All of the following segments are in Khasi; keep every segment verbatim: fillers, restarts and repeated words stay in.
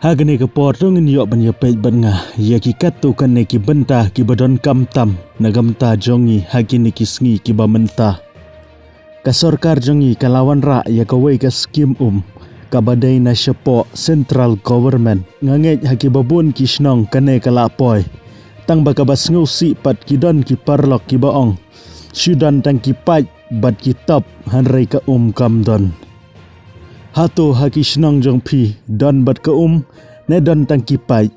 Ha kane ka por to ngin ïoh ban ïa peit bad nga ïa ki katto katne ki bynta kiba donkam tam na ka bynta jong ngi ha kine ki sngi kiba mynta. Ka sorkar jong ngi ka la wanrah ïa kawei ka skim um kaba dei na shapoh central government. Nga ngeit ha kiba bun ki shnong kane ka la poi, tang ba kaba sngewsih pat ki don ki paralok kiba ong, shu don tang ki paip bad ki top, hynrei ka um kam don. Hato ha ki shnong jong phi don bad ka um, ne don tang ki paip?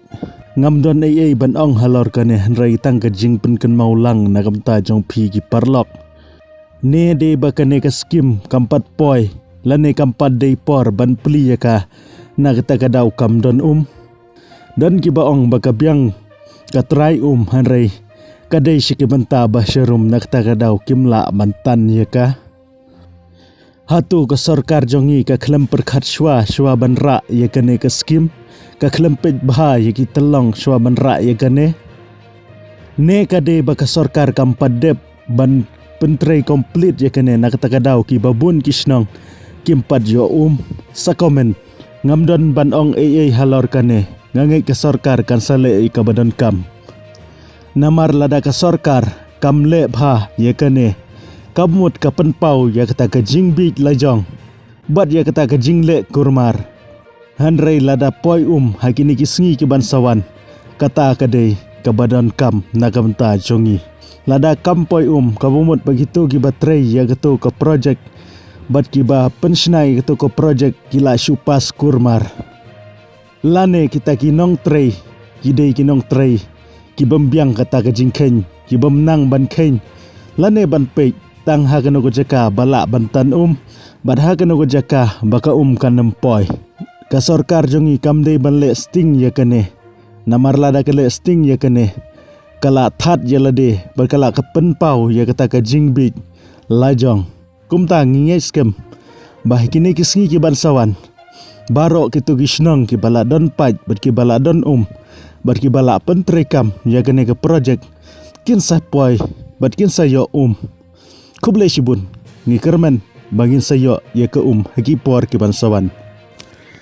Ngam don ei ei ban ong halor kane, hynrei tang ka jingpynkynmaw lang na ka bynta jong phi ki paralok. Ne dei ba kane ka skim kam pat poi, lane kam pat dei por ban plie ïa ka, na kata ka daw kam don um? Don kiba ong ba ka biang ka trai um, hynrei ka dei sha ki bynta ba sharum, na kata ka daw kim lah ban tan ïa ka. Hato ka sorkar jong ngi ka khlem pyrkhat shuwa shuwa ban rah ïa kane ka skim? Ka khlem peit bha ïa ki tyllong shuwa ban rah ïa kane? Ne ka dei ba ka sorkar kam pat dep ban pyntrei complete ïa kane, na kata ka daw kiba bun ki shnong kim pat ïoh um? Sa comment. Ngam don ban ong ei ei halor kane. Nga ngeit ka sorkar kan sa leh ïa kaba donkam. Namar lada ka sorkar kam leh bha ïa kane, ka mut ka pynpaw ïa kata ka jingbieit lajong bad ïa kata ka jingleh kurmar. Hynrei lada poi um ha kine ki sngi kiban sa wan, kata ka dei kaba donkam na ka bynta jong ngi. Lada kam poi um, kaba mut ba kito kiba trei ïa kato ka projek bad kiba pynshna ïa kato ka projek ki la shu pass kurmar. Lane kita ki nongtrei ki dei ki nongtrei kibym biang kata ka jingkheiñ, kibym nang ban kheiñ lane ban peit tang ha kano ka jaka ba lah ban tan um, bad ha kano ka jaka ba ka um kan ym poi. Ka sorkar jong ngi kam dei ban leh sting ïa kane. Namar lada ka leh sting ïa kane, ka la that ïa lade bad ka la ka pynpaw ïa kata ka jingbieit lajong. Kumta ngi ngeit skhem ba ha kine ki sngi kiban sa wan, baroh kito ki shnong kiba la don paip bad kiba la don um bad kiba la pyntreikam ïa kane ka projek, kin sa poi bad kin sa ïoh um. Khublei shibun. Ngi kyrmen ba ngin sa ïoh ïa ka um ha ki por kiban sa wan.